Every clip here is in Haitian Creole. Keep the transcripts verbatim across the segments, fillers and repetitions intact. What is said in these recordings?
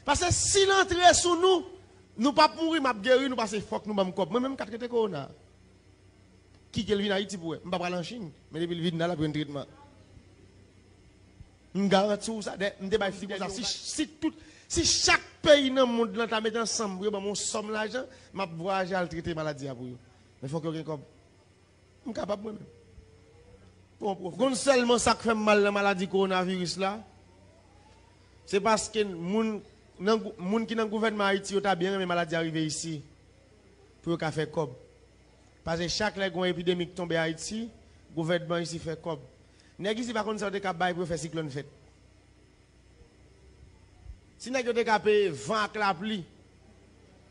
Paske si l antre sou nou, nou p ap mouri, m ap geri nou, paske fòk nou ban m kòb. Mwen menm, m ka trete kowona. Kite l vin Ayiti pou wè. M pa pral an Chin, men depi l vin la, l ap jwenn tretman. M garanti w sa, dè, m te bay fi konsa. Si, si tout, si chak peyi nan mond lan ta mete ansanm pou yo ban m yon sòm lajan, m ap vwayaje al trete maladi a pou yo. Men fòk yo gen kòb. M kapab mwen menm. Bon, pwofè. Konn sèlman sa k fè m mal nan maladi kowonaviris la, se paske moun, nan gou-, moun ki nan gouvènman Ayiti yo ta byen renmen maladi a rive isi pou yo ka fè kòb. Paske chak lè gen yon epidemi k tonbe Ayiti, gouvènman isi fè kòb. Nèg isi pa konn sa yo te ka bay pou yo fè siklòn fèt. Si nèg yo te ka peye van ak lapli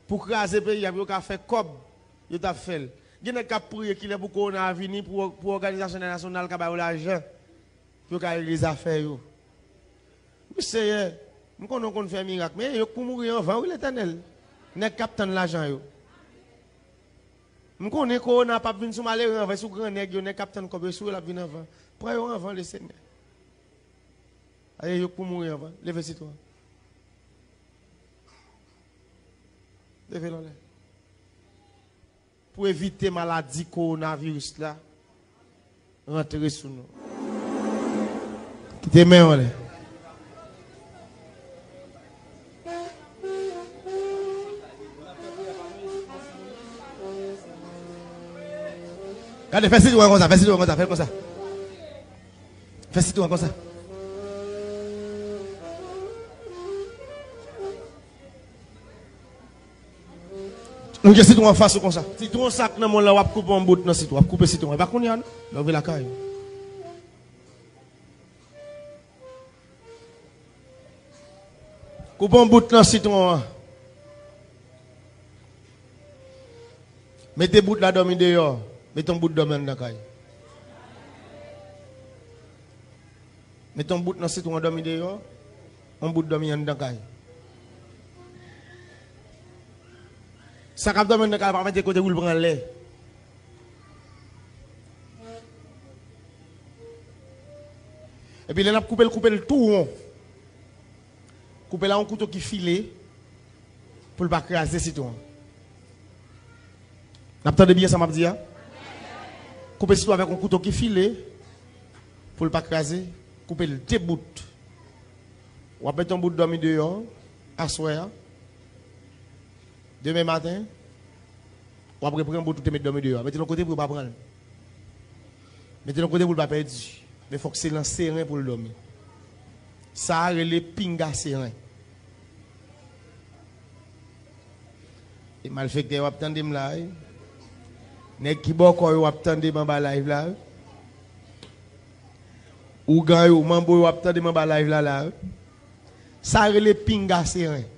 pou kraze peyi a, pou yo ka fè kòb, yo t ap fè l. Gen nèg k ap priye kilè pou kowona a vini, pou, pou òganizasyon entènasyonal ka ba yo lajan, pou yo ka regle zafè yo. Wi, Seyè, m konnen w konn fè mirak, men yo k pou mouri anvan, wi, Letènèl. Nèg k ap tann lajan yo. M konnen kowona p ap vin sou malere anvan, e sou gran nèg yo, nèg k ap tann kòb yo, sou yo l ap vin anvan. Pran yo anvan, Lesenyè. Aye, yo k pou mouri anvan. Leve sitwon. Leve l anlè. Pou evite maladi kowonaviris la rantre sou nou. Kite men w anlè. Gade, fè sitwon konsa, fè sitwon konsa, fè l konsa. Fè sitwon konsa. Nou gen sitwon anfas ou konsa. Sitwon sa k nan men w la, w ap koupe yon bout nan sitwon. W ap koupe sitwon. E pa kounye a, non. Lè w rive lakay. Koupe yon bout nan sitwon an. Mete bout la dòmi deyò. Mete yon bout dòmi anndan kay. Mete yon bout nan sitwon an dòmi deyò. Yon bout dòmi anndan kay. Sa k ap dòmi anndan kay pa mete kote pou l pran lè. Epi lè n ap koupe l, koupe l tou won. Koupe l a yon kouto ki file pou l pa kraze sitwon an. N ap tande byen sa m ap di a? Koupe sitwon avèk yon kouto ki file pou l pa kraze. Koupe l de bout. W ap mete yon bout dòmi deyò aswè a. Demen maten, w ap repran bout ou te met dòmi deyò a. Mete l yon kote pou yo pa pran l. Mete l yon kote pou l pa pèdi. Men fòk se nan seren pou l dòmi. Sa a rele pinga seren. E malfektè yo ap tande m la, wi. Nèg ki bòkò yo ap tande m anba live la, wi. Ougan yo, manbo yo ap tande m anba live la, la, wi. Sa rele pinga seren.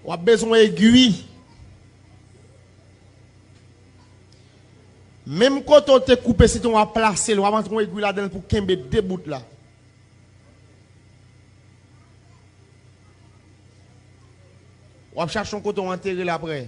W ap bezwen egwi. Menm kote w te koupe sitwon w ap plase l, w ap antre yon egwi ladan l pou kenbe de bout la. W ap chache yon kote w antere l apre.